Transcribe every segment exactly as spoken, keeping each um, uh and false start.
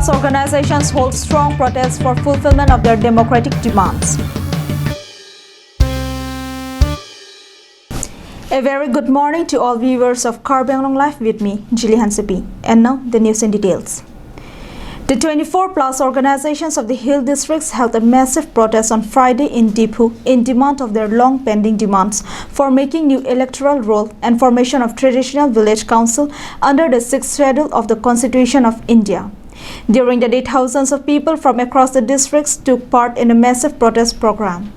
organizations hold strong protests for fulfillment of their democratic demands. A very good morning to all viewers of Karbi Anglong Live with me, Jili Hansepi. And now, the news in details. The twenty-four plus organizations of the Hill Districts held a massive protest on Friday in Diphu in demand of their long-pending demands for making new electoral roll and formation of Traditional Village Council under the Sixth Schedule of the Constitution of India. During the day, thousands of people from across the districts took part in a massive protest program.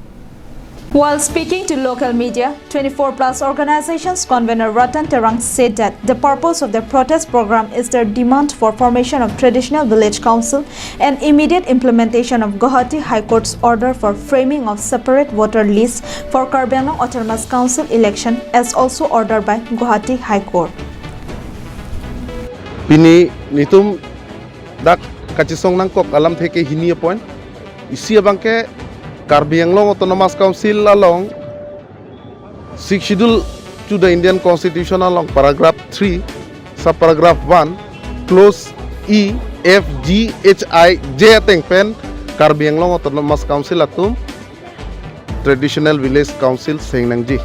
While speaking to local media, twenty-four plus organizations convener Ratan Terang said that the purpose of the protest program is their demand for formation of Traditional Village Council and immediate implementation of Guwahati High Court's order for framing of separate voter list for Karbi Anglong Autonomous Council election as also ordered by Guwahati High Court. Pini nelitum dak kachesong nangkok alamthe ke hini a-point. Isi abang ke Karbi Anglong Autonomous Council along Sixth Schedule to the Indian Constitution along paragraph three, subparagraph one, clause E, F, G, H, I, J ateng pen Karbi Anglong Autonomous Council atum Traditional Village Council seng nangji.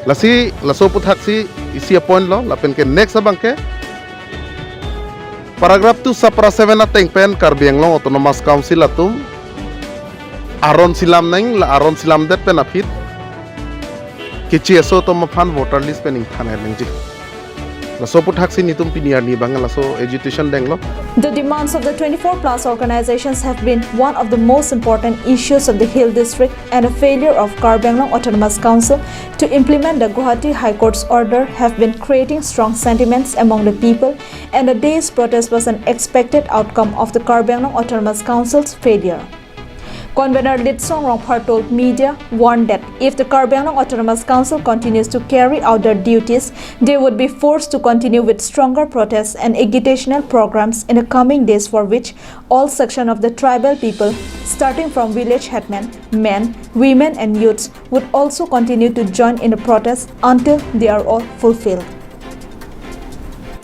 Lasi laso aputhaksi isi a-point lo, lapen ke next abang ke paragraph two subpara seven ateng pen Karbi Anglong Autonomous Council atum aron selam nang, la aron selamdet pen aphi ke C S O atum aphan voter list pen ingthan nangji. Laso aputhaksi nelitum pini arni abang laso agitation denglo. The demands of the twenty-four plus organizations have been one of the most important issues of the Hill District, and a failure of Karbi Anglong Autonomous Council to implement the Guwahati High Court's order have been creating strong sentiments among the people, and the day's protest was an expected outcome of the Karbi Anglong Autonomous Council's failure. Convener Litsong Rongphar told media, warned that if the Karbi Anglong Autonomous Council continues to carry out their duties, they would be forced to continue with stronger protests and agitational programs in the coming days, for which all section of the tribal people, starting from village headmen, men, women and youths, would also continue to join in the protest until they are all fulfilled.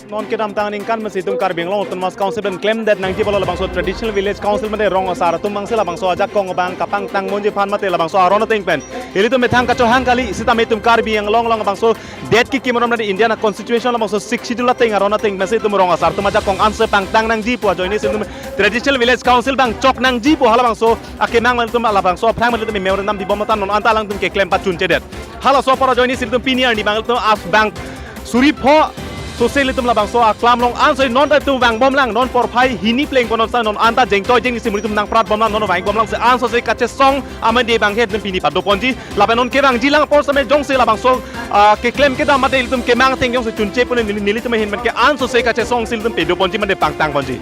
Non kedamtang aningkan pensi itum Karbi Anglong Autonomous Council pen klemdet nangji pulo labangso Traditional Village Council mate rong asar atum mangsi labangso ajakong abang kapangtang ponji aphan mate labangso aron ateng pen ilitum methang kachohang kali, sitame itum Karbi Anglong along labangso det kekim aron mate Indian Constitution labangso Sixth Schedule ateng aron ateng pensi itum rong asar atum ajakong anse pangtang nangji pu ajoine si itum Traditional Village Council abang chok nangji pu halabangso akemang mate itum labangso aphrang mate itum memorandum dibom mate non anta alangtum keklem pachunchedet. Halaso apor ajoine si itum pini arni abang itum as abang suri pho sose ilitum labangso aklam along anse non ta itum vangbomlang, non porphai hini plengpo, non sa non anta jengtoi jengni si muri itum nangpratbomlang, non vangbomlang si ansose kachesong amande abang ke itum pini padoponji. Lapen non kevangjilang apor same jongsi labangso ah, keklem kedam mate ilitum kemang ateng jongsi chunche pune neli, nelitum ahin pen ke ansose kachesong si ilitum padoponji mate pangtangponji.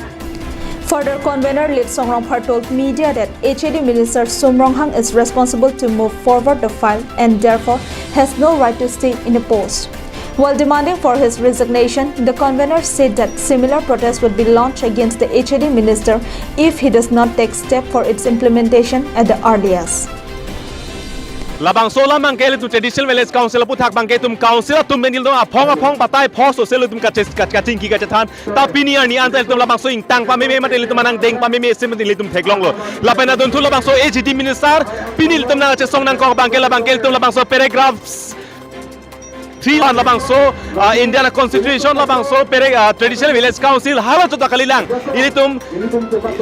Further, convener Litsong Rongphar told media that H A D Minister Sum Ronghang is responsible to move forward the file and therefore has no right to stay in the post. While demanding for his resignation, the convener said that similar protest would be launched against the H A D minister if he does not take step for its implementation at the earliest. Labangso alam abang ke ilitum Traditional Village Council aputhak abang ke itum council atum pen ilitum aphong aphong batai pho sose ilitum kache-, kach-, kachingki kachethan. Ta pini arni anta ilitum labangso ingtang pameme mate ilitum anang deng pameme si mate ilitum theklonglo. Lapen adunthu labangso H A D minister pini ilitum nangchesong nangkok abang ke labang ke ilitum labangso paragraphs three one labangso ah, Indian Constitution labangso pere ah, Traditional Village Council hala chot ta kalilang. Ilitum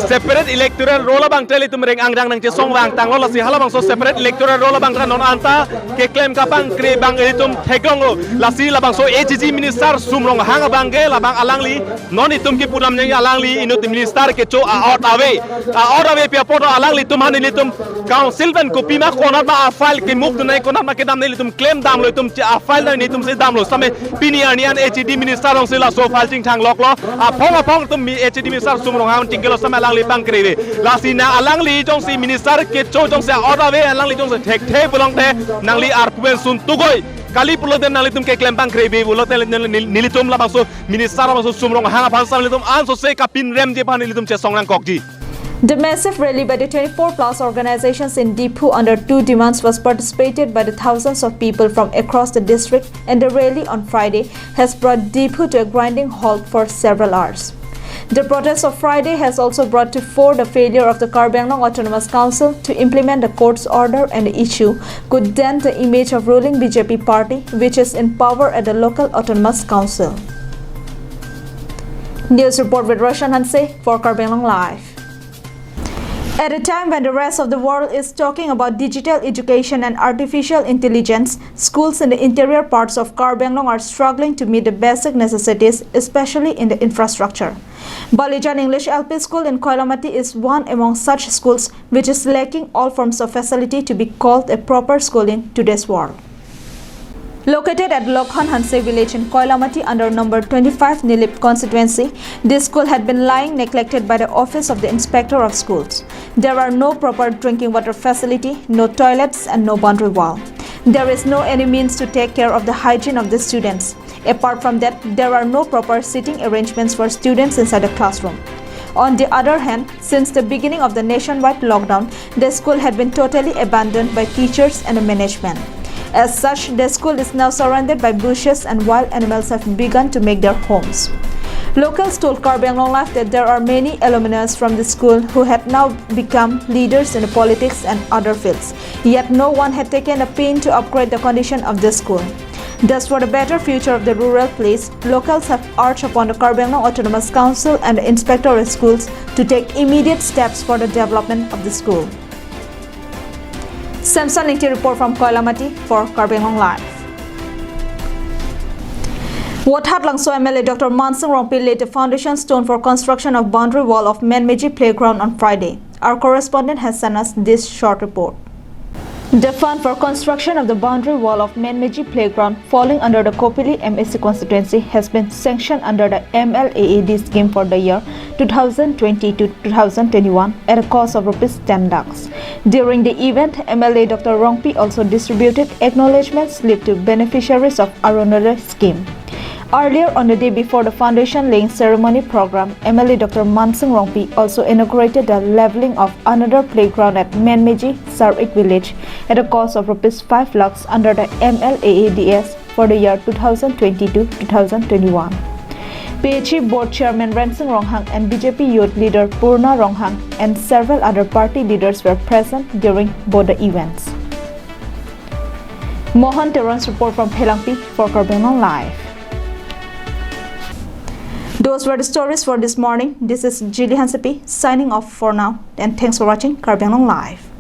separate electoral roll abang te ilitum reng angrang nangchesong vangtanglo, lasi halabangso separate electoral roll abang ta non anta keklem kapangkre abang ilitum theklonglo. Lasi labangso H A D minister Sum Ronghang abang ke labang alangli non itum kipu damji alangli inut minister kecho a-order ave. A-order ave pi apot alanglitum aphan ilitum council pen kopima konat ma a-file ke-move dunai, konat ma kedam nangji ilitum klem damlo, itum che a-file nangji itum si damlo. Sitame pini arni an H A D minister along si laso file chingthang loklo. Aphong aphong itum mi H A D minister Sum Ronghang chingkelo sitame alangli pangkre ave. Lasi na alangli jongsi minister kecho jongsi a-order ave, alangli jongsi thekthe pulote nangli arpu pen sun tugoi kali pulote nanglitum keklem pangkre ave pulote neli-, neli-, nelitum labangso minister labangso Sum Ronghang aphan sitame ilitum ansose kapinremji aphan ilitum chesong nangkokji. The massive rally by the twenty-four plus organizations in Diphu under two demands was participated by the thousands of people from across the district, and the rally on Friday has brought Diphu to a grinding halt for several hours. The protest of Friday has also brought to fore the failure of the Karbi Anglong Autonomous Council to implement the court's order, and the issue could dent the image of ruling B J P party, which is in power at the local autonomous council. News report with Roshan Hanse for Karbi Anglong Live. At a time when the rest of the world is talking about digital education and artificial intelligence, schools in the interior parts of Karbi Anglong are struggling to meet the basic necessities, especially in the infrastructure. Balijan English L P School in Koilamati is one among such schools which is lacking all forms of facility to be called a proper school in today's world. Located at Lokhan Hanse village in Koilamati under number twenty-five Nilip constituency, this school had been lying neglected by the office of the inspector of schools. There are no proper drinking water facility, no toilets and no boundary wall. There is no any means to take care of the hygiene of the students. Apart from that, there are no proper seating arrangements for students inside the classroom. On the other hand, since the beginning of the nationwide lockdown, the school had been totally abandoned by teachers and the management. As such, the school is now surrounded by bushes and wild animals have begun to make their homes. Locals told Karbi Anglong Live that there are many alumni from the school who had now become leaders in the politics and other fields. Yet no one had taken a pain to upgrade the condition of the school. Thus, for the better future of the rural place, locals have urged upon the Karbi Anglong Autonomous Council and the Inspector of Schools to take immediate steps for the development of the school. Samson Ingti report from Koilamati for Karbi Anglong Live. Vothatlangso M L A Doctor Mansing Rongpi laid the foundation stone for construction of boundary wall of Menmeji Playground on Friday. Our correspondent has sent us this short report. The fund for construction of the boundary wall of Menmeji Playground falling under the Kopili M A C constituency has been sanctioned under the M L A A D scheme for the year two thousand twenty to two thousand twenty-one at a cost of rupees ten lakhs. During the event, M L A Doctor Rongpi also distributed acknowledgement slip to beneficiaries of Arunodoi scheme. Earlier on the day before the foundation laying ceremony program, M L A Doctor Mansing Rongpi also inaugurated the levelling of another playground at Menmeji Sarik village at a cost of rupees five lakhs under the M L A A D S for the year two thousand twenty-two two thousand twenty-one. P H E Board Chairman Rensing Ronghang and B J P youth leader Purna Ronghang and several other party leaders were present during both the events. Mohan Teron's report from Phelangpi for Karbi Anglong Live. Those were the stories for this morning. This is Jili Hansepi signing off for now, and thanks for watching Karbi Anglong Live.